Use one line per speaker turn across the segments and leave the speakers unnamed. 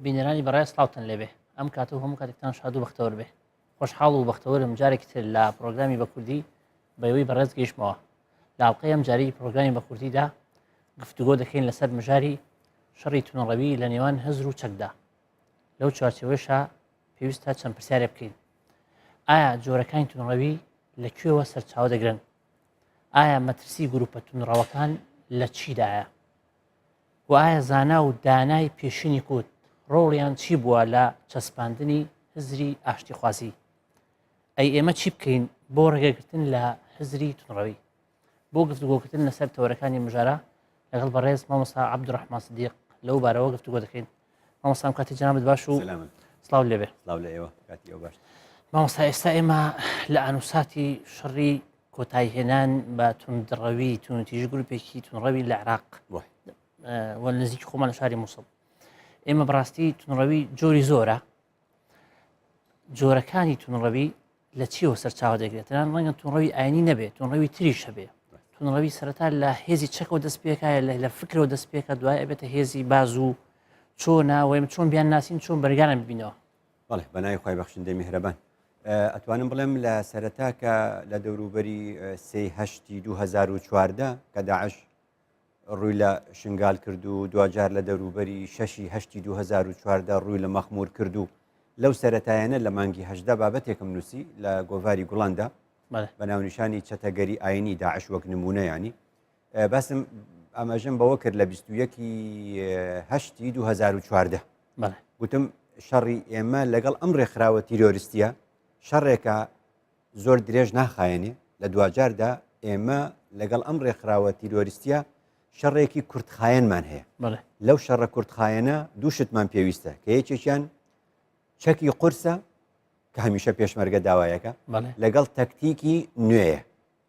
بینەرانی بەڕێز سڵاوتان لێبێ ئەم کات و هەموو کاتێکتان شاد و بەختەوەر بێ خۆشحاڵ و بەختەوەرم جارێکی تر لە پرۆگرامی بە کوردی بەوەی بەڕێز گەیشتمەوە لە ئەڵقەی ئەم جاری پرۆگرامی بە کوردیدا گفتوگۆ دەکەین لەسەر مژاری شەڕی تونڕەوی لە نێوان هزر و چەکدا لەو چوارچێوەشا پێویستە چەند پرسیارێ بکەین ئایا جۆرەکانی تونڕەوی لە کوێوە سەرچاوە دەگرن ئایا مەترسی گروپە تونڕەوەکان لە چیدایە و ئایا زانا و دانای پێشینی کورد ڕۆڵیان چی بووە لە چەسپاندنی هزری ئاشتیخوازی؟ ئەی ئێمە چی بکەین بۆ ڕێگەگرتن لە هزری تونڕەوی؟ بۆ گفتوگۆکردن لەسەر تەوەرەکانی مژارە لەگەڵ بەڕێز مامۆستا عەبدولڕەحمان سدیق لەو بارەوە گفتوگۆ دەکەین. مامۆستا ئەم کاتی جەنابت باش و سڵاو لێبێ.
سڵاو لە ئێوە کاتی ئێوە باش.
مامۆستا ئێستا ئێمە لە ئانوساتی شەڕی کۆتاییهێنان بە توندڕەوی توندوتیژی گروپێکی توندڕەوی لە عێراق و نزیکی خۆمان لە شاری مووسڵ ئێمە بەڕاستی توندڕەوی جۆری زۆرە جۆرەکانی توندڕەوی لە چیەوە سەرچاوە دەگرێت تەنان ڕەنگە توندڕەوی ئاینی نەبێت توندڕەوی تریش هەبێ توندڕەوی سەرەتا لە هێزی چەکەوە دەست پێکایە لە فکرەوە دەست پێکە دوای ئەبێتە هێزی بازوو چۆنە وێم چۆن بیان ناسین چۆن بەرگانە ببینەوە
بەڵێ بەناوی خوای بەخشندەی میهرەبان ئەتوانم بڵێم لە سەرەتا کە لە دەوروبەری سێ هەشتی 2014 کە داعش ڕووی لە شنگال کرد و دواجار لە دەوروبەری شەشی هەشتی 2014 ڕووی لە مەخمور کرد و لەو سەتایەنە لە مانگی هەشدا بابەتێکم نووسی لە گۆڤاری گوڵاندا بە ناونیشانی چەتەگەری ئاینی داعش وەک نمونە ینی باسم ئاماژەم بەوە کرد لە 21 هەشتی 2014 گوتم شەڕی ئێمە لەگەڵ ئەم ڕێکخراوە تیرۆریستیە شەڕێکە زۆر درێژ ناخایەنێ لە دواجاردا ئێمە لەگەڵ ئەم ڕێکخراوە تیرۆریستیە شەڕێکی کورتخایەنمان هەیە لەو شەڕە کورتخایەنە دوو شتمان پێویستە کە یەکێکیان چەکی قورسە کە هەمیشە پێشمەرگە داوایەکە لەگەڵ تەکتیکی نوێیە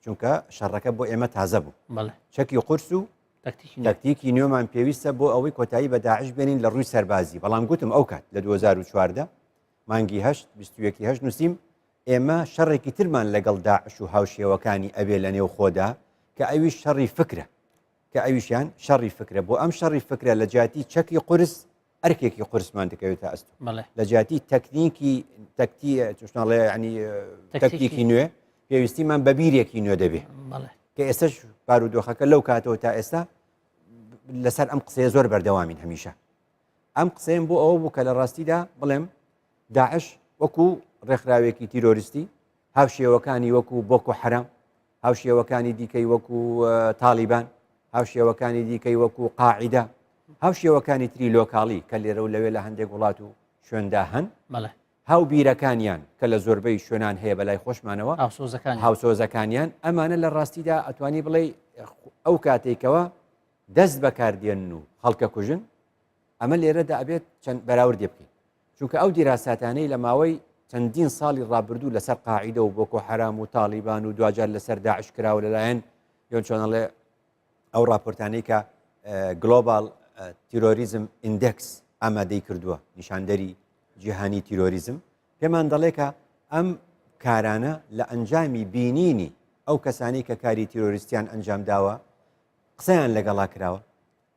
چونکە شەڕەکە بۆ ئێمە تازە بوو چەکی قورس و تەکتیکی نوێمان پێویستە بۆ ئەوەی کۆتایی بە داعش بێنین لە ڕووی سەربازی بەڵام گوتم ئەو کات لە 2014 مانگی هەشت 21 هەشت نووسیم ئێمە شەڕێکی ترمان لەگەڵ داعش و هاوشێوەکانی ئەبێ لە نێو خۆدا کە ئەویش شەڕی فکرە کە ئەویشیان شەڕی فکرە بۆ ئەم شەڕی فکرە لە جیاتی چەکی قورس ئەرکێکی قورسمان دەکەوێتە ئەستۆ لە جیاتی تەکنیکی تەکتی چشناڵێ ینی تەکتیکی نوێ پێویستیمان بە بیرێکی نوێ دەبێ کە ئێستش بارودۆخەکە لەو کاتەوە تا ئێستا لەسەر ئەم قسەیە زۆر بەردەوامین هەمیشە ئەم قسەیەم بۆ ئەوە بوو کە لە ڕاستیدا بڵێم داعش وەکو ڕێکخراوێکی تیرۆریستی هاوشێوەکانی وەکو بۆکۆ حەرام هاوشێوەکانی دیکەی وەکو تاڵیبان، هاوشێوەکانی دیکەی وەکو قاعیدە، هاوشێوەکانی تری لۆکاڵی کە لێرە و لەوێ لە هەندێک وڵات و شوێندا هەن، هاوبیرەکانیان کە لە زۆربەی شوێنان هەیە بەلای خۆشمانەوە، هاوسۆزەکانیان، ئەمانە لە ڕاستیدا ئەتوانی بڵێی ئەو کاتێکەوە دەست بەکاردێنن و خەڵکە کوژن، ئەمە لێرەدا ئەبێت چەند بەراوردێ بکەین. چونکە ئەو دیراساتانەی لە ماوەی چەندین ساڵی ڕابردوو لەسەر قاعیدە و بۆکۆ حەرام و تاڵیبان و دواجار لەسەر داعش کراوە لەلایەن یۆن چۆنەڵێ ئەو راپۆرتانەی کە Global Terrorism Index ئامادەی کردووە نیشاندەری جیهانی تیرۆریزم پێمان دەڵێ کە ئەم کارانە لە ئەنجامی بینینی ئەو کەسانی کە کاری تیرۆریستیان ئەنجام داوە قسەیان لەگەڵا کراوە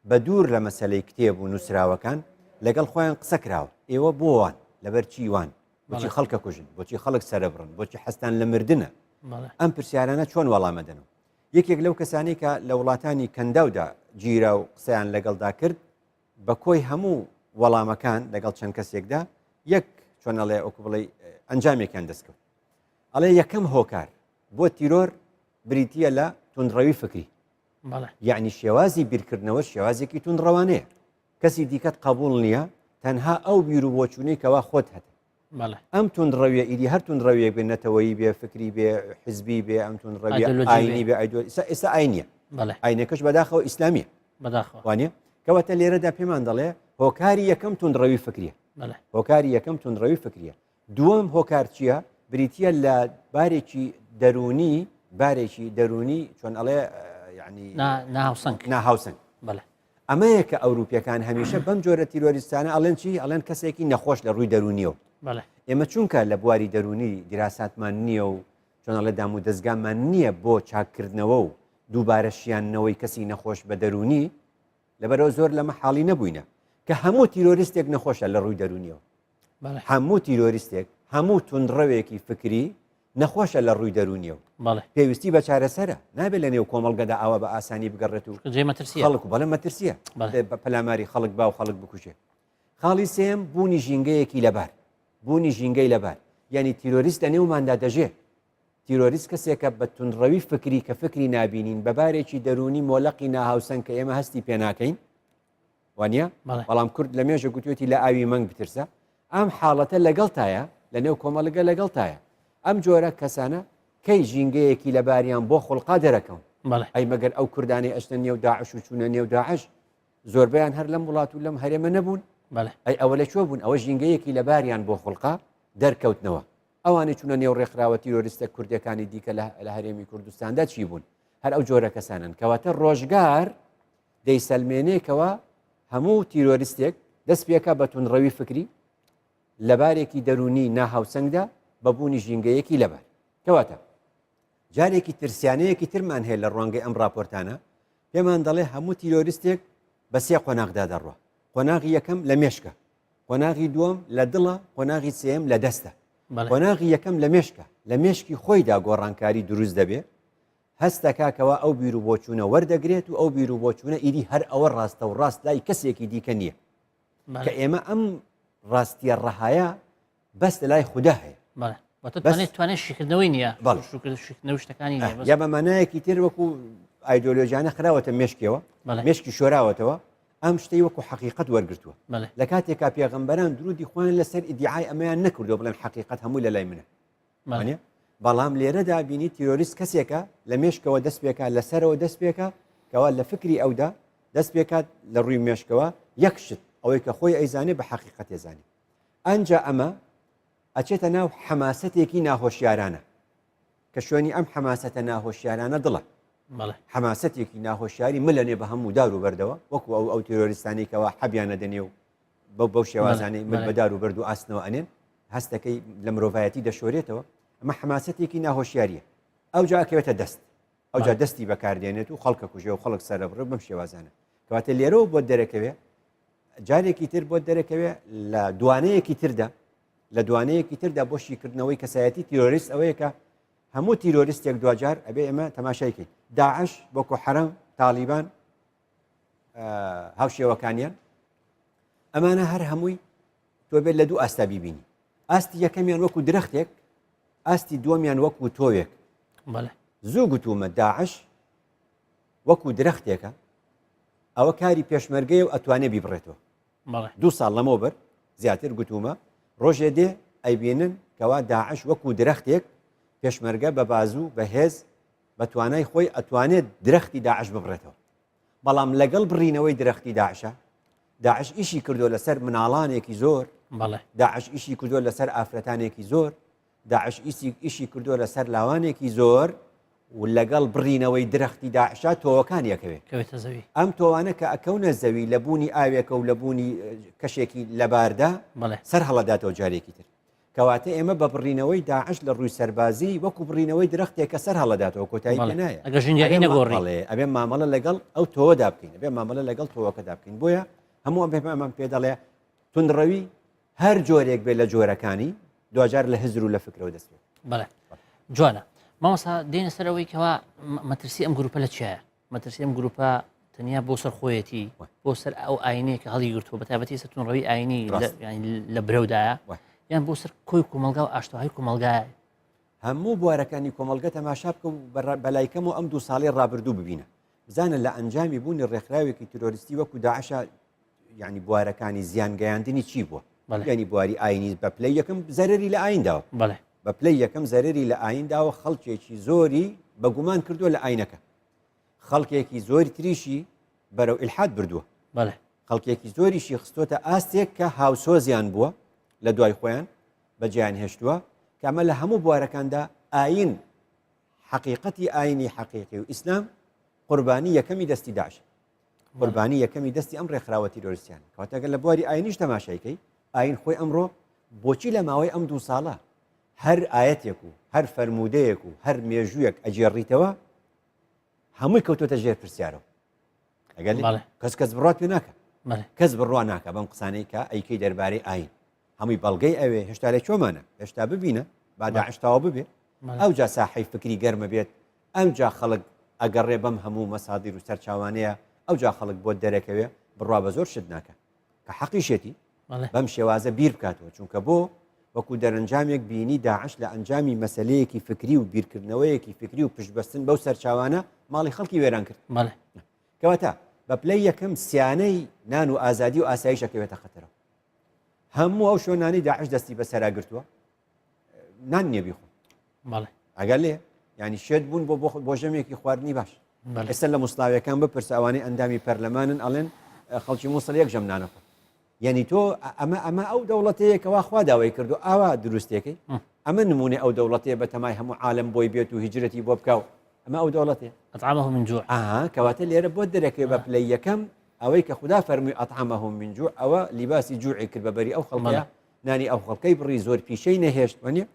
بە دوور لە مەسەلەی کتێب و نووسراوەکان، لەگەڵ خۆیان قسە کراوە. ئێوە بۆ وان؟ لەبەر چی وان؟ بۆچی خەڵک ئەکوژن؟ بۆچی خەڵک سەرەبڕن؟ بۆچی حەزتان لە مردنە؟ ئەم پرسیارانە چۆن وەڵام ئەدەنەوە؟ یەکێک لەو کەسانەی کە لە وڵاتانی کەنداودا گیرا و قسەیان لەگەڵدا کرد، بە کۆی هەموو وەڵامەکان لەگەڵ چەند کەسێکدا، یەک چۆن ئەڵێ وەکو بڵێی ئەنجامێکیان دەستکەوت. ئەڵێ یەکەم هۆکار بۆ تیرۆر بریتییە لە توندڕەوی فکری. یەعنی شێوازی بیرکردنەوە شێوازێکی توندڕەوانەیە کەسی دیکەت قبول نییە تەنها ئەو بیر و بۆچوونەی کەوا خۆت هەتە ئەم توندڕەویە ئیدی هەر توندڕەویەک بێ نەتەوەیی بێ فکری بێ حزبی بێ ئەم توندڕەویە ئاینی بێ ئایدۆ ئێستا ئاینیە ئاینەکەش بەداخەوە ئیسلامیە وانە کەواتە لێرەدا پێمان دەڵێ هۆکاری یەکەم توندڕەوی فکریە هۆکاری یەکەم توندڕەوی فکریە دووەم هۆکار چییە؟ بریتییە لە بارێکی دەروونی بارێکی دەروونی چۆن ئەڵێ یعنی
ناهاوسەنگ
ناهاوسەنگ
بەڵێ
ئەمەیە کە ئەوروپیەکان هەمیشە بەم جۆرە تیرۆریستانە ئەڵێن چی ئەڵێن کەسێکی نەخۆش لە ڕووی دەروونیەوە ئێمە چونکە لە بواری دەروونی دیراساتمان نییە و چۆن ئەڵێ دام و دەستگامان نییە بۆ چاککردنەوە و دووبارە شیاندنەوەی کەسی نەخۆش بە دەروونی لەبەرئەوە زۆر لەمە حاڵی نەبووینە. کە هەموو تیرۆریستێک نەخۆشە لە ڕووی دەروونیەوە. هەموو تیرۆریستێک، هەموو توندڕەوێکی فکری نەخۆشە لە ڕووی دەروونیەوە. پێویستی بە چارەسەرە. نابێت لە نێو کۆمەڵگەدا ئاوا بە ئاسانی بگەڕێت و خەڵک بەڵێ مەترسیە پەلاماری خەڵک با و خەڵک بکوژێ. خاڵی سێم بوونی ژینگەیەکی لەبار. بوونی ژینگەی لەبار. یعنی تیرۆریست لە نێوماندا دەژێ. تیرۆریست کەسێکە بە توندڕەوی فکری کە فکری نابینین بە بارێکی دەروونی مۆلەقی ناهاوسەنگ کە ئێمە هەستی پێناکەین وانە بەڵام کورد لە مێژە گوتوێتی لە ئاوی مەنگ بترسە ئەم حاڵەتە لەگەڵتایە لە نێو کۆمەڵگە لەگەڵتایە ئەم جۆرە کەسانە کەی ژینگەیەکی لەباریان بۆ خوڵقا دەرەکەون ئەی مەگەر ئەو کوردانەی ئەشتە نێو داعش و چوونە نێو داعش زۆربیان هەر لەم وڵات و لەم هەرێمە نەبوون ئەی ئەوە لە کوێ بوون ئەوە ژینگەیەکی لەباریان بۆ خوڵقا دەرکەوتنەوە ئەوانەی چوونە نێو ڕێکخراوە تیرۆریستە کوردەکانی دیکە لە هەرێمی کوردستاندا چی بوون؟ هەر ئەو جۆرە کەسانن. کەواتە ڕۆژگار دەیسەلمێنێ کەوا هەموو تیرۆریستێک دەست پێکا بە توندڕەوی فکری لە بارێکی دەروونی ناهاوسەنگدا بە بوونی ژینگەیەکی لەبار. کەواتە جارێکی ترسیانەیەکی ترمان هەیە لە ڕوانگەی ئەم ڕاپۆرتانە پێمان دەڵێ هەموو تیرۆریستێک بە سێ قۆناغدا دەڕوا. قۆناغی یەکەم لە مێشکە، قۆناغی دووەم لە دڵە، قۆناغی سێیەم لە دەستە. قۆناغی یەکەم لە مێشکە، لە مێشکی خۆیدا گۆڕانکاری دروست دەبێ، هەست دەکا کەوا ئەو بیر و بۆچوونە وەردەگرێت و ئەو بیر و بۆچوونە ئیدی هەر ئەوە ڕاستە و ڕاست لای کەسێکی دیکە نییە. کە ئێمە ئەم ڕاستیە ڕەهایە بەس لە لای خودا هەیە.
توانێت شیکردنەوەی نییە شیکردنەوە شتەکانی
یا بە مانایەکی تر وەکو ئایدۆلۆژیانە خراوەتە مێشکەوە مێشکی شۆراوەتەوە ئەم شتەی وەکو حەقیقەت وەرگتووە لە کاتێکا پێغەمبەران درودی خۆیان لەسەر ئیدیعای ئەمەیان نەکردو بڵێن حەقیقەت هەموو لە لای منە بەڵام لێرەدا بینی تیرۆریست کەسێکە لە مێشکەوە دەست پێکا لەسەرەوە دەست پێکا کەوا لە فکری ئەودا دەست پێکات لە ڕووی مێشکەوە یەک شت ئەوەی کە خۆی ئەیزانێ بە حەقیقەتێزانێ ئەنجا ئەمە ئەچێتە ناو حەماسەتێکی ناهۆشیارانە کە شوێنی ئەم حەماسەتە ناهۆشیارانە دڵە حەماسەتێکی ناهۆشیاری ملەنێ بە هەموو دار و بەردەوە وەکو ئەو ئەو تیرۆریستانی کەوا حەبیانە دەنێ و بەو بەو شێوازانەی مل بە دار و بەرد و ئاسنەوە ئەنێن هەستەکەی لە مرۆڤایەتی دەشۆرێتەوە ئەمە حەماسەتێکی ناهۆشیاریە ئەو جا ئەکەوێتە دەست ئەو جا دەستی بەکاردێنێت و خەڵکە کوژێ و خەڵک سەرەبڕێ بەم شێوازانە کەواتە لێرەوە بۆ دەرەکەوێ جارێکی تر بۆ دەرەکەوێ لە دوانەیەکی تردا لە دوانەیەکی تردا بۆ شیکردنەوەی کەسایەتی تیرۆریست ئەوەیە کە هەموو تیرۆریستێک دواجار ئەبێ ئێمە تەماشای کەین داعش بۆکۆ حەرەم تاڵیبان هاوشێوەکانیان ئەمانە هەر هەمووی تۆ بێت لە دوو ئاستا بیبینی ئاستی یەکەمیان وەکو درەختێک ئاستی دووەمیان وەکو تۆوێک زوو گوتومە داعش وەکو درەختێکە ئەوە کاری پێشمەرگەیە و ئەتوانێ بیبڕێتەوە دوو ساڵ لەمەوبەر زیاتر گوتومە ڕۆژێ دێ ئەیبینن کەوا داعش وەکو درەختێک پێشمەرگە بە بازوو بەهێز بە توانای خۆی ئەتوانێت درەختی داعش ببڕێتەوە بەڵام لەگەڵ بڕینەوەی درەختی داعشە داعش ئیشی کردو لەسەر مناڵانێکی زۆر داعش ئیشی کردو لەسەر ئافرەتانێکی زۆر داعش ئیشی کردووە لەسەر لاوانێکی زۆر و لەگەڵ بڕینەوەی درەختی داعشا تۆوەکانی ئەکەوێ.
کەوێتە زەوی.
ئەم تۆوانە کە ئەکەونە زەوی لە بوونی ئاوێکە و لە بوونی کەشێکی لەباردا
بەڵێ.
سەر هەڵەداتەوە جارێکی تر. کەواتە ئێمە بە بڕینەوەی داعش لە ڕووی سەربازی وەکو بڕینەوەی درەختێک کە سەر هەڵەداتەوە کۆتایی پێ
بەڵێ.
نایە.
ئەگەر ژینگەکەی
ئەبێ
نەگۆڕی.
بەڵێ ئەبێ مامەڵە لەگەڵ ئەو تۆوەدا بکەین. ئەبێ مامەڵە لەگەڵ تۆوەکەدا بکەین. بۆیە هەموو ئەم پێمان پێ دەڵێ توندڕەوی هەر جۆرێک بێت لە جۆرەکانی دواجار لە هزر و لە فکرەوە دەست پێ
بەڵێ جوانە مامۆستا دێنە سەر ئەوەی کەوا مەترسی ئەم گروپە لە چیایە مەترسی ئەم گروپە تەنیا بۆ سەر خۆیەتی بۆ سەر ئەو ئاینەیە کە هەڵی گرتووە بە تایبەتی سەر توندڕەوی ئاینی لە برەودایە یان بۆ سەر کۆی کۆمەلگا و ئاشتەوایی کۆمەلگایە
هەموو بوارەکانی کۆمەلگە تەماشا بکە و بەلایکەم و ئەم دوو ساڵی ڕابردوو ببینە بزانە لە ئەنجامی بوونی ڕێکخراوێکی تیرۆریستی وەکو داعشە یعنی بوارەکانی زیان گەیاندنی چی بووە یعنی بواری ئاینی بە پلەی یەکەم زەرری لە ئاین داوە بە پلەی یەکەم زەرری لە ئاین داوە خەڵکێکی زۆری بەگومان کردووە لە ئاینەکە خەڵکێکی زۆری تریشی بەرەو ئیلحاد بردووە خەڵکێکی زۆریشی خستۆتە ئاستێک کە هاوسۆزیان بووە لە دوای خۆیان بەجیان هێشتووە کە ئەمە لە هەموو بوارەکاندا ئاین حەقیقەتی ئاینی حەقیقی و ئیسلام قوربانی یەکەمی دەستی داعش قوربانی یەکەمی دەستی ئەم ڕێکخراوە تیرۆریستیان کەواتە گەر لە بواری ئاینیش تەماشایکەی ئاین خۆی ئەمڕۆ بۆچی لە ماوەی ئەم دوو ساڵە هەر ئاەتێک و هەر فەرموودەیەک و هەر مێژوویەک ئەگێڕیتەوە هەمووی کەوتۆتە ژێر پرسیارەوە ئەگەر کەس کەس بڕات پێ ناکە. کەس بڕوا ناکە بەم قسانەی کە ئەیکەی دەربارەی ئاین هەمووی بەڵگەی ئەوێ هێشتا لە کوێمانە هێشتا ببینە با داعش تەواو ببێ ئەوجا ساحەی فکری گەرمە بێت ئەمجا خەڵک ئەگەڕێ بەم هەموو مەسادیر و سەرچاوانەیە ئەوجا خەڵک بۆت دەرەکەوێ بڕوا بە زۆر شت ناکە کە حەقیشێتی بەم شێوازە بیر بکاتەوە چونکە بۆ وەکو دەرەنجامێک بینی داعش لە ئەنجامی مەسلەیەکی فکری و بیرکردنەوەیەکی فکری و پشتبەستن بەو سەرچاوانە ماڵی خەڵکی وێران کرد کەواتە بە پلەی یەکەم سیانەی نان و ئازادی و ئاسایش ئەکەوێتە خەتەرەوە. هەموو ئەو شوێنانەی داعش دەستی بەسەرا گرتووە نان نییە بیخۆ. ئەگەر لێ ینی شێت بوون بۆ بۆ ژەمێکی خواردنی باش. ئێستا لە موسڵاویەکان بپرسە ئەوانەی ئەندامی پەرلەمانن ئەڵێن خەڵکی موسڵ یەک ژەم نانەخۆ. یعنی تۆ ئەمە ئەمە ئەو دەوڵەتەیە کەوا خوا داوای کردو ئاوا دروستێکەی ئەمە نمونێ ئەو دەوڵەتەیە بە تەمای هەموو عالم بۆی بێت و هیجرەتی بۆ بکاو ئەمە ئەو دەوڵەتێ
أطعمهم من جوع
ئاها کەواتە لێرە بۆ دەرەکەوێ بە پلەی یەکەم ئەوەی کە خودا فەرمووی أطعمهم من جوع ئەوە لیباسی جوعی کرد بە بەری ئەو خەڵکە نانی ئەو خەڵکەی بڕی زۆر پیشەی نەهێشت وەنیە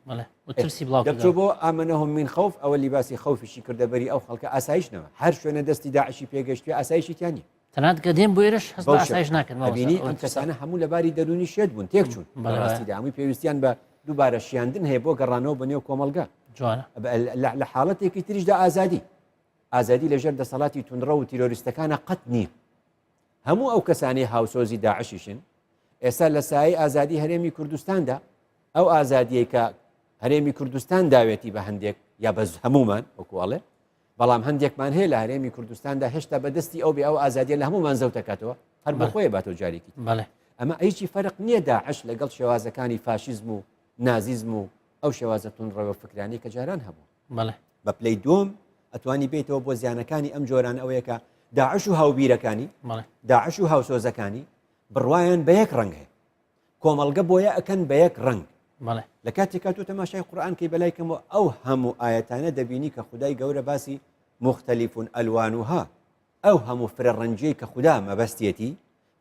ترسی بڵاو
دەچۆ بۆ آمنهم من خوف ئەوە لیباسی خەوفیشی کردە بەری ئەو خەڵکە ئاسایش نەما هەر شوێنە دەستی داعشی پێگەشتوێ ئاسایشی تیا نییە
تەنانەت کە دێن بۆ ئێرەش هەست بە ئاسایش ناکەن مامۆستا.
ئەبینی ئەم کەسانە هەموو لەباری دەروونی شێت بوون تێک چوون بەڕاستیدا هەمووی پێویستیان بە دووبارە شیاندن هەیە بۆ گەڕانەوە بە نێو کۆمەڵگە
جوانە
لە حاڵەتێکی تریشدا ئازادی ئازادی لەژێر دەسەڵاتی توندڕە و تیرۆریستەکانە قەت نییە هەموو ئەو کەسانی هاوسۆزی داعشیشن ئێستا لە سایەی ئازادی هەرێمی کوردستاندا ئەو ئازادیەی کە هەرێمی کوردستان داوێتی بە هەندێک یا بە هەمومان وەکو ئەڵێ بەڵام هەندێکمان هەیە لە هەرێمی کوردستاندا هێشتا بە دەستی ئەو بێ ئەو ئازادیە لە هەمومان زەوتەکاتەوە هەر بۆ خۆی باتەوە جارێکی
بەڵێ
ئەمە هیچی فەرق نییە داعش لەگەڵ شێوازەکانی فاشیزم و نازیزم و ئەو شێوازە توندڕەوە فکرانەی کە جاران هەبوو
بەڵێ
بە پلەی دووەم ئەتوانی بێتەوە بۆ زیانەکانی ئەم جۆران ئەوەیە کە داعش و هاوبیرەکانی داعش و هاوسۆزەکانی بڕوایان بە یەک ڕەنگ هەیە کۆمەڵگە بۆیە ئەکەن بە یەک ڕەنگ لە کاتێکا تۆ تەماشای قورآن کەی بەلای کەمەوە ئەو هەموو ئاەتانە دەبینی کە خدای گەورە باسی مختلف ألوانها ئەو هەموو فرە ڕەنگیەی کە خودا مەبەستیەتی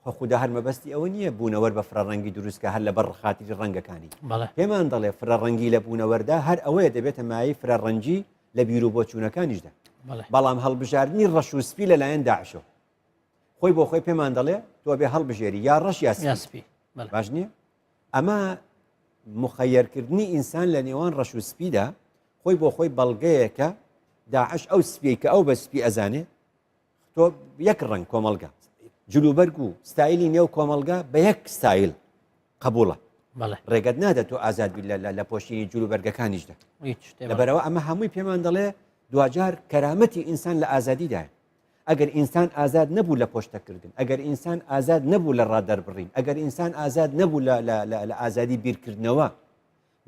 خۆ خودا هەر مەبەستی ئەوە نییە بوونەوەر بە فرە ڕەنگی دروستکە هەر لەبەر خاتری ڕەنگەکانی پێمان دەڵێ فرە ڕەنگی لە بوونەوەردا هەر ئەوەیە دەبێتە مایەی فرە ڕەنگی لە بیر و بۆچوونەکانیشدا بەڵام هەڵبژاردنی ڕەش و سپی لەلایەن داعشەوە خۆی بۆ خۆی پێمان دەڵێ تۆ بێ هەڵبژێری یا ڕەش یا سپی باش نییە ئەمە مخەیەرکردنی ئینسان لە نێوان ڕەش و سپیدا خۆی بۆ خۆی بەڵگەیەکە داعش ئەو سپیەی کە ئەو بە سپی ئەزانێ تۆ یەک ڕەنگ کۆمەڵگە جلوبەرگ و ستایلی نێو کۆمەڵگە بە یەک ستایل قبوڵە ڕێگەت نادە تۆ ئازاد بی لە پۆشینی جلوبەرگەکانیشدا لەبەرەوە ئەمە هەمووی پێمان دەڵێ دواجار کەرامەتی ئینسان لە ئازادیدایە ئەگەر ئینسان ئازاد نەبوو لە پۆشتەکردن، ئەگەر ئینسان ئازاد نەبوو لە ڕادەربڕین، ئەگەر ئینسان ئازاد نەبوو لە ئازادی بیرکردنەوە،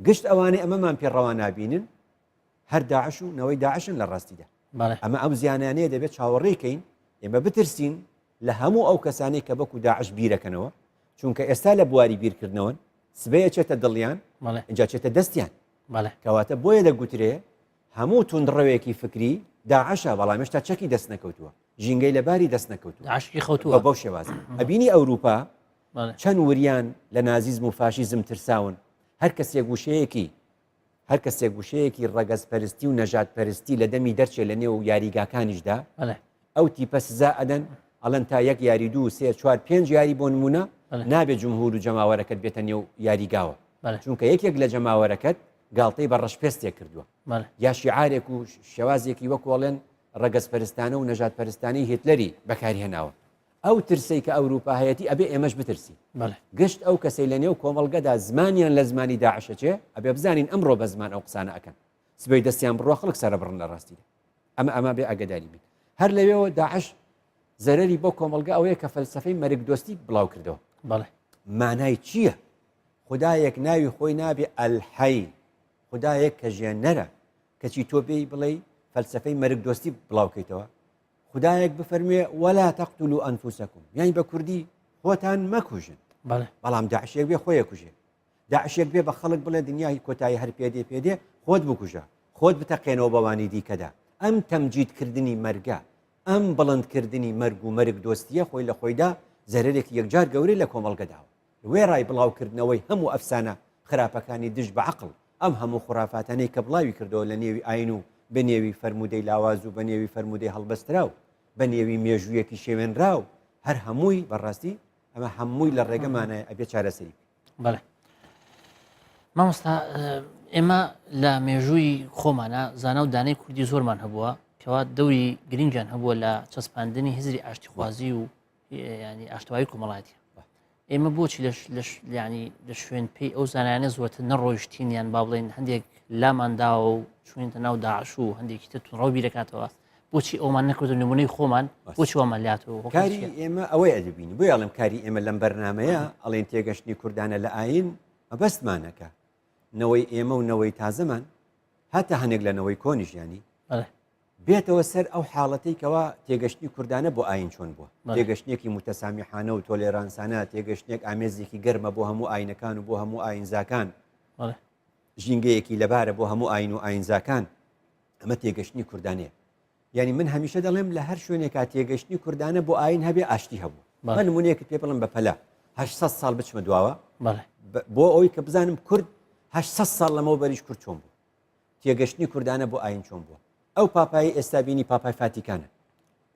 گشت ئەوانەی ئەمەمان پێ ڕەوا نابینن هەر داعش و نەوەی داعشن لە ڕاستیدا. ئەمە ئەو زیانانەیە دەبێت چاوەڕێی کەین، ئێمە بترسین لە هەموو ئەو کەسانەی کە بەکو داعش بیرەکەنەوە، چونکە ئێستا لە بواری بیرکردنەوەن، سبەی ئەچێتە دڵیان، ئینجا چێتە دەستیان. کەواتە بۆیە دەگوترێ هەموو توندڕەوێکی فکری داعشە بەڵام هێشتا چەکی دەست نەکەوتووە ژینگەی لەباری دەست نەکەوتووە
داعشی خەوتووە
بەو شێوازە ئەبینی ئەوروپا چەند وریان لە نازیزم و فاشیزم ترساون هەر کەسێک وشەیەکی هەر کەسێک وشەیەکی ڕەگەزپەرستی و نەژاد پەرستی لە دەمی دەرچێ لە نێو یاریگاکانیشدا ئەو تیپە سزا ئەدەن ئەڵەن تا یەک یاری دوو سێ چوار پێنج یاری بۆ نمونە نابێت جمهور و جەماوەرەکەت بێتە نێو یاریگاوە چونکە یەکێک لە جەماوەرەکەت گاڵتەی بە ڕەشپێستێک کردووە یا شیعارێک و شێوازێکی وەک وەڵێن ڕەگەزپەرستانە و نەژادپەرستانەی هیتلەری بەکارهێناوە. ئەو ترسەی کە ئەوروپا هەیەتی ئەبێ ئێمەش بترسین. گشت ئەو کەسەی لە نێو کۆمەڵگەدا زمانیان لە زمانی داعش ئەچێ ئەبێ بزانین ئەمڕۆ بە زمان ئەو قسانە ئەکەن سبەی دەستیان بڕوا خەڵک سەرەبڕن لە ڕاستیدا. ئەمە ئەمە بێ ئاگاداری بین. هەر لەوێوە داعش زەرەری بۆ کۆمەڵگە ئەوەیە کە فەلسەفەی مەرگدۆستی بڵاو کردەوە. مانای چییە؟ خودایەک ناوی خۆی نابێ الحی، خودایەک کە ژێنەرە، کەچی تۆ بێی بڵێی فەلسەفەی مەرگ دۆستی بڵاوکەیتەوە، خودایەک بفەرموێ ولا تقتلوا انفسکم، یانی بە کوردی خۆتان مەکوژن، بەڵام داعشێک بێ خۆی ئەکوژێ، داعشێک بێ بە خەڵک بڵێ دنیای کۆتایی هەر پێدێ پێدێ خۆت بکوژە، خۆت بتەقێنەوە بەوانی دیکەدا، ئەم تەمجیدکردنی مەرگە، ئەم بڵندکردنی مەرگ و مەرگ دۆستییە خۆی لە خۆیدا زەرەرێکی یەکجار گەورەی لە کۆمەڵگە داوە. وێڕای بڵاوکردنەوەی هەموو ئەفسانە خراپەکانی دژ بە عەقڵ، ئەم هەموو خوڕافاتانەی کە بڵاوی کردەوە لە نێوی ئاین و بە نێوی فەرموودەی لاواز و بە نێوی فەرموودەی هەڵبەستراو، بە نێوی مێژوویەکی شێوێنراو، هەر هەمووی بە ڕاستی. ئەمە هەمووی لە ڕێگەمانە ئەبێ چارەسەری
بەڵێ مامۆستا ئێمە لە مێژووی خۆمانە زانا و دانەی کوردی زۆرمان هەبووە کەوا دەوری گرنگیان هەبووە لە چەسپاندنی هزری ئاشتیخوازی و ینی ئاشتەوایی کۆمەڵایەتی ئێمە بۆچی لەش لەش ینی لە شوێن پێی ئەو زانایانە زۆرتر نەڕۆیشتین یان با بڵێن هەندێک لامان داوە و چوینتە ناو داعش و هەندێکی تر توندڕەو بیرەکاتەوە بۆچی ئەومان نەکردو نمونەی خۆمان بۆچی وامان لاتەوە
کاری ئێمە ئەوەی ئەدەبین بۆ ئەڵم کاری ئێمە لەم بەرنمەیە ئەڵێن تێگەشتنی کوردانە لە ئاین مەبەستمانەکە نەوەی ئێمە و نەوەی تازەمان هەتا هەنێک لە نەوەی کۆنیش ینی بێتەوە سەر ئەو حاڵەتەی کەوا تێگەشتنی کوردانە بۆ ئاین چۆن بووە تێگەشتنێکی متەسامیحانە و تۆلێرانسانە تێگەشتنێک ئامێزێکی گەرمە بۆ هەموو ئاینەکان و بۆ هەموو ئاینزاکان ژینگەیەکی لەبارە بۆ هەموو ئاین و ئاینزاکان ئەمە تێگەشتنی کوردانەیە یعنی من هەمیشە دەڵێم لە هەر شوێنێکا تێگەشتنی کوردانە بۆ ئاین هەبێ ئاشتی هەبوو من نمونەیەکت پێ بڵم بە پەلە 800 ساڵ بچمە دواوە بۆ ئەوی کە بزانم کورد 800 ساڵ لەمەوە بەریش کورد چۆن بوو تێگەشتنی کوردانە بۆ ئاین چۆن بووە ئەو پاپایی ئێستا بینی پاپای فاتیکانە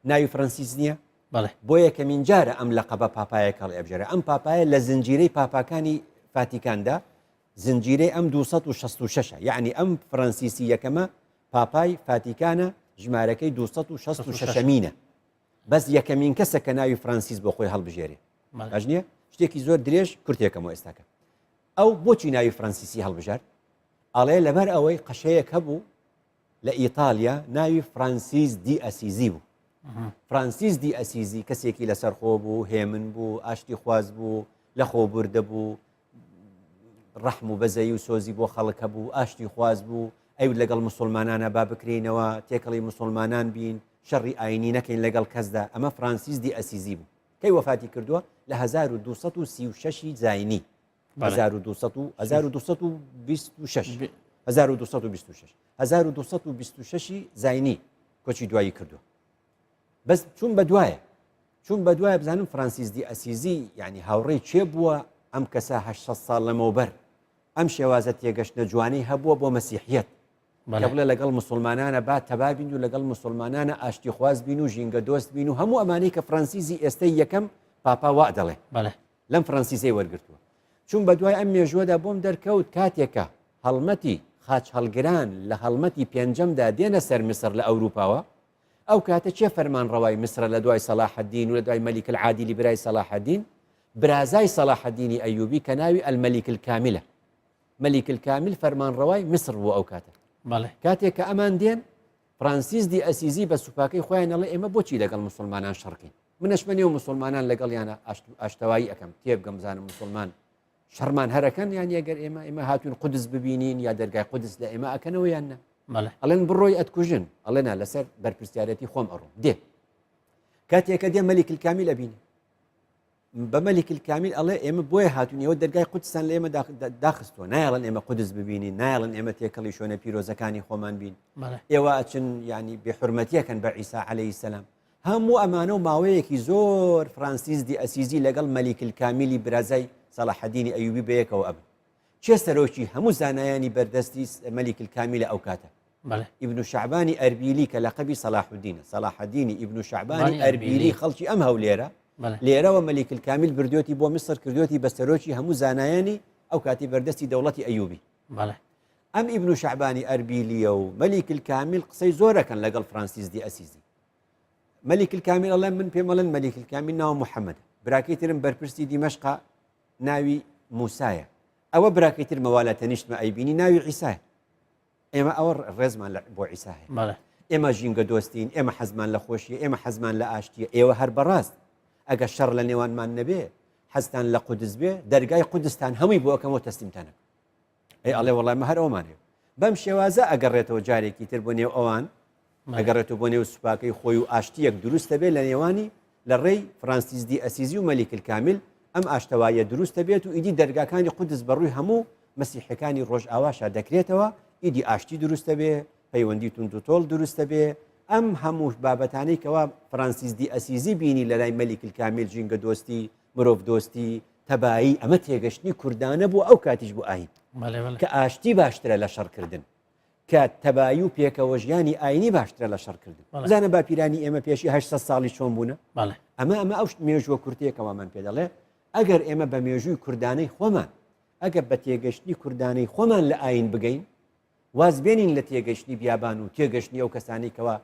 ناوی فرەنسیس نییە بۆ یەکەمین جارە ئەم لەقەبە پاپایەک هەڵئەبژێرە ئەم پاپایە لە زنجیرەی پاپاکانی فاتیکاندا زنجیرەی ئەم 266 یعنی ئەم فرەنسیسی یەکەمە پاپای فاتیکانە ژمارەکەی 266 مینە بەس یەکەمین کەسە کە ناوی فرانسیس بۆ خۆی هەڵبژێرێ باش نییە شتێکی زۆر درێژ کورتێکەمەوە ئێستاکە ئەو بۆچی ناوی فرانسیسی هەڵبژارد ئەڵێ لەبەر ئەوەی قەشەیەک هەبوو لە ئیتالیا ناوی فرانسیس دی ئەسیزی بوو فرانسیس دی ئەسیزی کەسێکی لەسەرخۆ بوو هێمن بوو ئاشتی خواز بوو لە خۆ بوردە بوو ڕەحم و بەزەی و سۆزی بۆ خەڵک هەبوو ئاشتی خواز بوو ئەو لەگەڵ مسلمانانە با بکرینەوە تێکەڵی مسلمانان بین شەڕی ئاینی نەکەین لەگەڵ کەسدا ئەمە فرانسیس دی ئەسیزی بوو کەی وەفاتی کردووە لە 1236 زینی 1226 1226 زینی کۆچی دوایی کردووە بەس چون بە دوایە چون بە دوایە بزانم فرانسیس دی ئەسیزی یعنی هاوڕێی کێ بووە ئەم کەسە 800 ساڵ لەمەوبەر ئەم شێوازە تێگەشتنە جوانەی هەبووە بۆ مەسیحیەت کە بڵێ لەگەڵ مسلمانانە با تەبا بین و لەگەڵ مسلمانانە ئاشتیخواز بین و ژینگە دۆست بین و هەموو ئەمانەی کە فرانسیزی ئێستای یەکەم پاپا وا دەڵێ لەم فرانسیسەی وەرگتووە چون بە دوای ئەم مێژوەدا بۆم دەرکەوت کاتێکە هەڵمەتی خاچ هەڵگران لە هەڵمەتی پێنجەمدا دێنە سەر میسر لە ئەوروپاوە ئەو کاتە کێ فەرمانڕەوای میسرە لە دوای سەلاحەدین و لە دوای مەلیک العادیلی برای سەلاحەدین برازای سەلاحەدینی ئەیوبی کە ناوی المەلیک الکاملە مەلیک الکامل فەرمانڕەوای میسر بوو ئەو کاتە کاتێک کە ئەمان دێن فرانسیس دی ئەسیزی بە سوپاکەی خۆیان ئەڵێ ئێمە بۆچی لەگەڵ مسلمانان شەڕکەین منەشمە نێو مسلمانان لەگەڵیانە ئاشتەوایی ئەەکەم تێبگەم بزانم مسلمان شەڕمان هەرەکەن یان یەگەر ئێمە ئێمە هاتوون قودس ببینین یا دەرگای قودس لە ئێمە ئەکەنەوە یان نە ئەڵێن بڕۆی ئەتکوژن ئەڵێ نا لەسەر بەرپرسیارەتی خۆم ئەڕۆم دێ کاتێکە دێ مەلیک الکامیل ئەبینی بە مەلیک الکامیل ئەڵێ ئێمە بۆیە هاتوون ئێوە دەرگای قودسان لە ئێمە داخستووە نایڵن ئێمە قودس ببینین نایڵن ئێمە تێکەڵی شوێنە پیرۆزەکانی خۆمان بین ئێوە ئەچن ینی بێحورمەتیەکەن بە عیسا عەلەیهی سەلام هەموو ئەمانە و ماوەیەکی زۆر فرانسیس دی ئەسیزی لەگەڵ مەلیک الکامیلی برازای سەڵاحەدینی ئەیوبی بەیەکەوە ئەبن. کێ سەرۆکی هەموو زانایانی بەردەستی مەلیک الکامیلە ئەو کاتە؟ ئیبن شەعبانی ئەربیلی کە لەقەبی سەلاحودینە، سەلاحەدینی ئیبن شەعبانی ئەربیلی خەڵکی ئەم هەولێرە، لێرەوە مەلیک الکامیل بردوێتی بۆ میسر کردوێتی بە سەرۆکی هەموو زانایانی ئەو کاتی بەردەستی دەوڵەتی ئەیوبی. ئەم ئیبن شەعبانی ئەربیلیە و مەلیک الکامیل قسەی زۆرەکەن لەگەڵ فرانسیس دی ئەسیزی. مەلیک الکامیل ئەڵێ من پێم ئەڵێن مەلیک الکامیل ناو محەممەد براکەی ترم بەرپرسی دیمەشقا ناوی موسایە ئەوە براکەی ترمە وا لە تەنیشتمە ئەیبینی ناوی عیسایە ئێمە ئەوە ڕێزمان بۆ عیسا هەیە ئێمە ژینگە دۆستین ئێمە حەزمان لە خۆشیە ئێمە حەزمان لە ئاشتیە ئێوە هەر بەڕاست ئەگەر شەڕ لە نێوانمان نەبێ حەزتان لە قودس بێ دەرگای قودستان هەمووی بۆ ئەکەمەوە تەسلیمتانە ئەی ئەڵێ وەڵای مە هەر ئەومان هەیە بەم شێوازە ئەگەڕێتەوە جارێکی تر بۆ نێو ئەوان ئەگەڕێتەوە بۆ نێو سوپاکەی خۆی و ئاشتیەک دروستە بێت لە نێوانی لە ڕێی فرانسیس دی ئەسیزی و مەلیک الکامیل ئەم ئاشتەواییە دروستە بێت و ئیدی دەرگاکانی قودس بەڕووی هەموو مەسیحەکانی ڕۆژئاواشا دەکرێتەوە ئیدی ئاشتی دروستە بێ پەیوەندی توندوتۆڵ دروستە بێ ئەم هەموو بابەتانەی کەوا فرانسیس دی ئەسیزی بینی لە لای مەلیک الکامیل ژینگە دۆستی مرۆڤ دۆستی تەبایی ئەمە تێگەشتنی کوردانە بوو ئەو کاتیش بۆ ئاین کە ئاشتی باشترە لە شەڕکردن کە تەبایی و پێکەوە ژیانی ئاینی باشترە لە شەڕکردن بزانە باپیرانی ئێمە پێشی 800 ساڵی چۆن بوونە ئەمە ئەمە ئەو مێژوە کورتەیەکەوە من پێ دەڵێ. ئەگەر ئێمە بە مێژووی کوردانەی خۆمان، ئەگەر بە تێگەشتنی کوردانەی خۆمان لە ئایین بگەین، واز بێنین لە تێگەشتنی بیابان و تێگەشتنی ئەو کەسانەی کەوا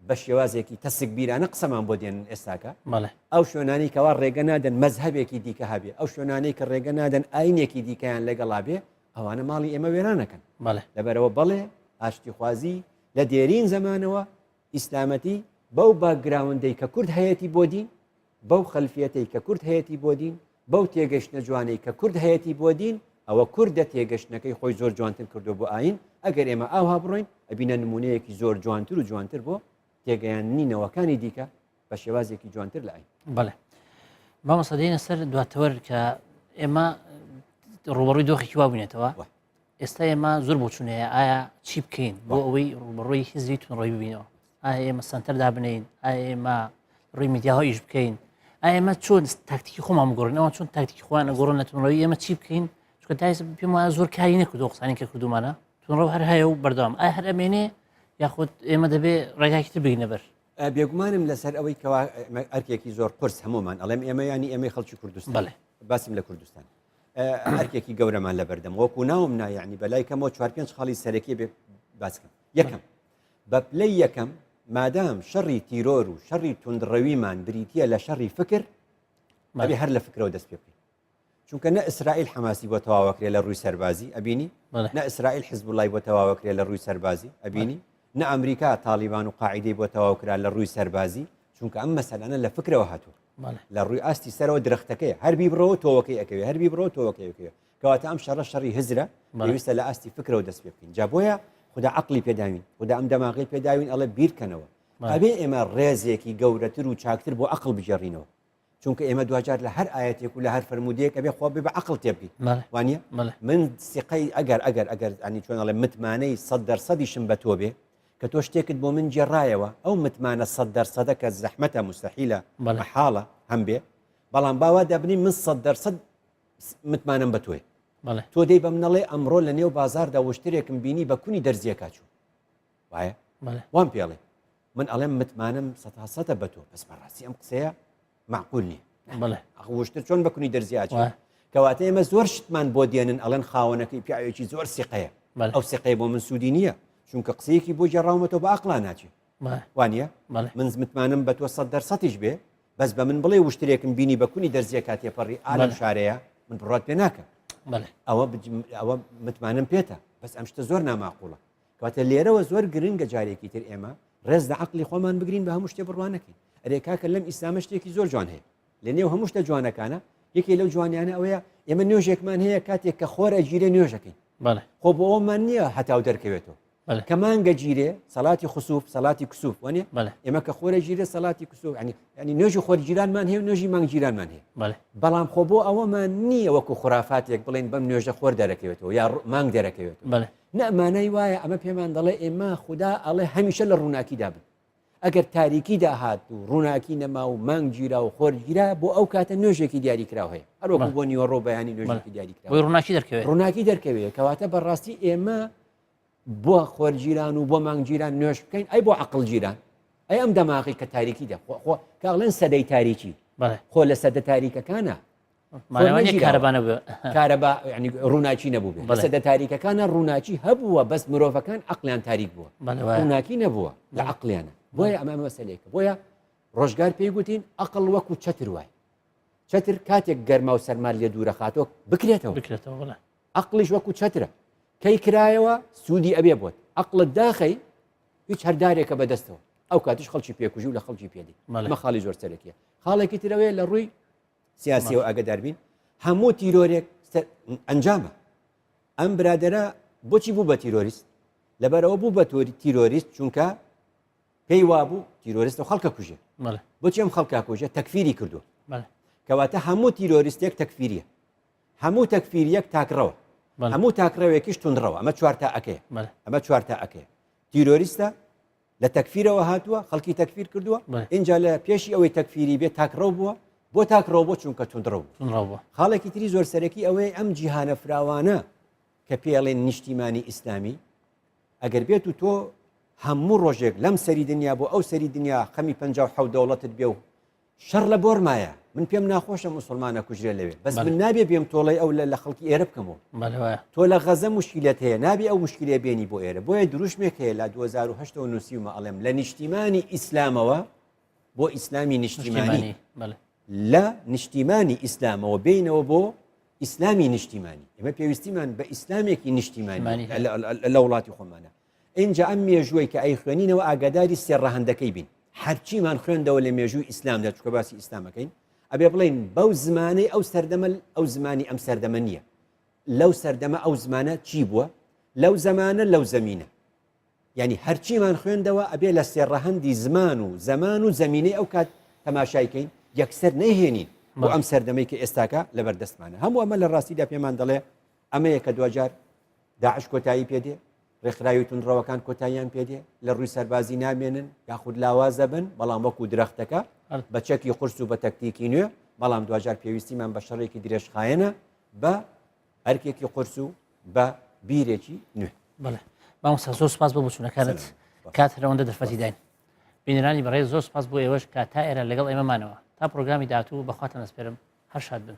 بە شێوازێکی تەسک بیرانە قسەمان بۆ دێنن ئێستاکە، ئەو شوێنانەی کەوا ڕێگە نادەن مەزهەبێکی دیکە هەبێ، ئەو شوێنانەی کە ڕێگە نادەن ئایینێکی دیکەیان لەگەڵا بێ، ئەوانە ماڵی ئێمە وێران ئەکەن. لەبەرئەوە بەڵێ ئاشتیخوازی لە دێرین زەمانەوە ئیسلامەتی بەو باکگراوندەی کە کورد هەیەتی بۆ دین، بەو خەلفیەتەی کە کورد هەیەتی بۆ دین، بەو تێگەشتنە جوانەی کە کورد هەیەتی بۆ دین، ئەوە کوردە تێگەشتنەکەی خۆی زۆر جوانتر کردووە بۆ ئایین، ئەگەر ئێمە ئاوها بڕۆین ئەبینە نموونەیەکی زۆر جوانتر و جوانتر بۆ تێگەیاندنی نەوەکانی دیکە بە شێوازێکی جوانتر لە ئایین.
بەڵێ مامۆستا دێینە سەر دواتەوەر کە ئێمە ڕووبەڕووی دۆخێکی وا بووینەتەوە ئێستا ئێمە زۆر بۆچون هەیە ئایا چی بکەین بۆ ئەوەی ڕووبەڕووی هزری توندڕەوی ببینەوە ئایا ئێمە سەنتەر دابنین ئایا ئێمە ڕووی میدیاوە ئیش بکەین ئایا ئێمە چۆن تاکتیکی خۆمان بگۆڕین ئەوان چۆن تاکتیکی خۆیان ئەگۆڕن لە توندڕەوی ئێمە چی بکەین چونکە تا ئێستا پێم وایە زۆر کاری نەکردو قسانی کە کردومانە توندڕەو هەر هەیە و بەردەوام ئایا هەر ئەمێنێ یاخود ئێمە دەبێ ڕێگاکی تر بگرینە بەر
بێگومانم لەسەر ئەوەی کەوا ئەرکێکی زۆر قورس هەمومان ئەڵێم ئێمە ینی ئێمەی خەڵکی کوردستان بەڵێ باسم لە کوردستان ئەرکێکی گەورەمان لەبەردەم وەکو ناوم نایعنی بەلای کەمەوە چوار پێنج خاڵی سەرەکی بێ باسکەم یەکەم بە پلەی یەکەم مادام شەڕی تیرۆر و شەڕی توندڕەویمان بریتە لە شەڕی فکر ئەبێ هەر لە فکرەوە دەست پێ بکەین چونکە نە ئیسرائیل حەماسی بۆ تەواوەکرێ لە ڕووی سەربازی ئەبینی نە ئیسرائیل حزبوڵای بۆ تەواوەکرێ لە ڕووی سەربازی ئەبینی نە ئەمریکا تاڵیبان و قاعدەی بۆ تەواو کرا لە ڕووی سەربازی چونکە ئەم مەسەلانە لە فکرەوە هاتووە لە ڕووی ئاستی سەرەوە درەختەکەی هەر بیبڕەوە تۆوەکەی ئەکەوێ هەر بیبڕەوە تۆوەکەی ئەکەوێ کەواتە ئەم شەڕە شەڕی هزرە پێویستە لە ئاستی فکرەوە دەست پێ بکەین جا بۆیە خودا عەقڵی پێداوین خودا ئەم دەماغی پێداوین ئەڵێ بیرکەنەوە ئەبێ ئێمە ڕێزێکی گەورەتر و چاکتر بۆ عەقڵ بگێڕینەوە چونکە ئێمە دواجار لە هەر ئاەتێک و لە هەر فەرمودەیەک ئەبێ خۆ بێ بە عقل تێبگەین وانە من سیقەی ئەگەر ئەگەر ئەگەر ئەنی چۆن ئەڵێ متمانەی سە دەرسەدیشم بە تۆ بێ کە تۆ شتێکت بۆ من گێڕایەوە ئەو متمانە سە دەرسەدە کە زەحمەتە مستحیلە مەحاڵە هەم بێ بەڵام باوا دابنی من سە دەرسەد متمانەم بە تۆی تۆ دەی بەم نەڵێ ئەمڕۆ لە نێو بازاردا وشترێکم بینی بە کونی دەرزیەکە چوو وایە وام پێڵێ من ئەڵێم متمانەم سەتا سەتە بە تۆ بەس بەڕاستی ئەم قسەیە معقول نییە
بەڵێ
ئەخ وشتر چۆن بە کونی دەرزی ئاچێ کەواتە ئێمە زۆر شتمان بۆ دێنن ئەڵێن خاوەنەکەی پیاوێکی زۆر سیقەیە ئەو سیقەیە بۆ من سوودی نییە چونکە قسەیەکی بۆ گێڕاومەتەوە بە ئەقڵا ناچێ وانە من متمانم بە تۆ سە دەرسەتیش بێ بەس بە من بڵێ وشترێکم بینی بە کونی دەرزیەکە تێپەڕی ئالم شارەیە من بڕات پێ ناکەم ئەوە ئەوە متمانم پێتە بەس ئەم شتە زۆر ناماقوڵە کەواتە لێرەوە زۆر گرنگە جارێکی تر ئێمە ڕێز لە عەقڵی خۆمان بگرین بە هەموو شتێ بڕوا نەکەین. ئەرێ کاکە لەم ئیسلامە شتێکی زۆر جوان هەیە. لە نێو هەموو شتە جوانەکانە یەکێ لەو جوانیانە ئەوەیە ئێمە نوێژێکمان هەیە کاتێک کە خۆر ئەگیرێ نوێژەکەین. خۆ بۆ ئەومان نییە هەتاو دەرکەوێتەوە. کە مانگە گیرێ سەڵاتی خسوف سەڵاتی کسوف وانە ئێمە کە خۆرە گیرێ سەڵاتی کسوف ینی ینی نوێژی خۆرگیرانمان هەیە و نوێژی مانگگیرانمان هەیە بەڵام خۆ بۆ ئەوەمان نییە وەکو خورافاتێک بڵێن بەم نوێژە خۆر دەرەکەوێتەوە یا مانگ دەرەکەوێتەوە نە مانای وایە ئەمە پێمان دەڵێ ئێمە خودا ئەڵێ هەمیشە لە ڕووناکیدا بن ئەگەر تاریکی داهات و ڕووناکی نەما و مانگ گیرا و خۆر گیرا بۆ ئەو کاتە نوێژێکی دیاریکراو هەیە هەروەکو بۆ نیوەڕۆ بەیانی نوێژێکی دیاریکراو
بۆی ڕووناکی دەرکەوێت
ڕووناکی دەرکەوێت کەواتە بەڕاستی ئێمە بۆ خۆرگیران و بۆ مانگگیران نوێژ بکەین ئەی بۆ عقل گیران ئەی ئەم دەماغی کە تاریکی دە خۆ کاڵێن سەدەی تاریکی خۆ لە سەدە تاریکەکانە کارەبا ڕووناکی نەبوو بێ سەدە تاریکەکانە ڕووناکی هەبووە بەس مرۆڤەکان عقلیان تاریک بووە ڕووناکی نەبووە لە عقلیانە بۆیە ئەمە مەسلێکە بۆیە ڕۆژگار پێی گوتین عقل وەکو چەتر وای چەتر کاتێک گەرما و سەرما لێ دوورە خاتۆ بکرێتەوە
بکرێتەوە
عقلیش وەکو چەترە کەی کرایەوە سوودی ئەبێ بۆت عقلت داخەی هیچ هەردارێکە بەدەستەوە ئەو کاتیش خەڵکی پێکوژی و لە خەڵکی پێدی مە خاڵی زۆر سەرەکیە خاڵێکی ترەوەیە لە ڕووی سیاسیەوە ئاگدار بین هەموو تیرۆرێک ئەنجامە ئەم برادرە بۆچی بوو بە تیرۆریست لەبەرەوە بوو بە تیرۆریست چونکە پێی وابوو تیرۆریستە خەڵکە کوژێ بۆچی ئەم خەڵکە کوژێ تەکفیری کردو کەواتە هەموو تیرۆریستێک تەکفیریە هەموو تەکفیریەک تاکڕەوە هەموو تاکڕەوێکیش تونڕەوە ئەمە چوارتا ئەکەیە ئەمە چوارتا ئەکەیە تیرۆریستە لە تەکفیرەوە هاتووە خەڵکی تەکفیر کردووە اینجا لە پێشی ئەوەی تەکفیری بێ تاکڕەو بووە بۆ تاکڕەو بۆ چونکە توندڕەو بوو خاڵێکی تری زۆر سەرەکی ئەوەیە ئەم جیهانە فراوانە کە پێڵێن نیشتیمانی ئیسلامی ئەگەر بێت و تۆ هەموو ڕۆژێک لەم سەری دنیا بۆ ئەو سەری دنیا خەمی 56 دەوڵەتت بێ و شەڕ لە بۆرمایە. من پێم ناخۆشە موسڵمانە کوژرێ لەوێ بەس من نابێ بێم تۆڵەی ئەو لە خەڵکی ئێرە بکەمەوە تۆ لە غەزە مشکلت هەیە نابێ ئەو مشکلە بێنی بۆ ئێرە بۆیە دروشمێک هەیە لە 2008 نووسیومە ئەڵێم لە نیشتیمانی ئیسلامەوە بۆ ئیسلامی نیشتیمانی لە نیشتیمانی ئیسلامەوە بینەوە بۆ ئیسلامی نیشتیمانی ئێمە پێویستیمان بە ئیسلامێکی نیشتیمانی لە وڵاتی خۆمانە ئینجا ئەم مێژووەی کە ئەیخوێنینەوە ئاگاداری سێ ڕەهەندەکەی بین هەرچیمان خوێندەوە لە مێژووی ئیسلامدا چکە باسی ئیسلامەکەین ئەبێ بڵین بەو زمانەی ئەو سەردەمە ئەو زمانی ئەم سەردەمە نییە لەو سەردەمە ئەو زمانە چی بووە لەو زەمانە لەو زەمینە یعنی هەرچیمان خوێندەوە ئەبێ لە سێ ڕەهەندی زمان و زەمان و زەمینەی ئەو کات تەماشایکەین یەکسەر نەیهێنین بۆ ئەم سەردەمەی کە ئێستاکە لەبەر دەستمانە هەموو ئەمە لە ڕاستیدا پێمان دەڵێ ئەمەیە کە دواجار داعش کۆتایی پێدێ ڕێکخراوی توندڕەوەکان کۆتاییان پێدێ لە ڕووی سەربازی نامێنن یاخود لاوازە بن بەڵام وەکو درەختەکە بە چەکی قورس و بە تەکتیکی نوێ بەڵام دواجار پێویستیمان بە شەڕێکی درێژخایەنە بە ئەرکێکی قورس و بە بیرێکی نوێ.
بەڵێ مامۆستا زۆر سپاس بۆ بۆچوونەکانت کات هەرەوەندە دەرفەتی داین بینەرانی بەڕێز زۆر سپاس بۆ ئێوەش کە تا ئێرە لەگەڵ ئێمە مانەوە تا پرۆگرامی داهاتوو بەخواتان ئەسپێرم هەر شاد بن.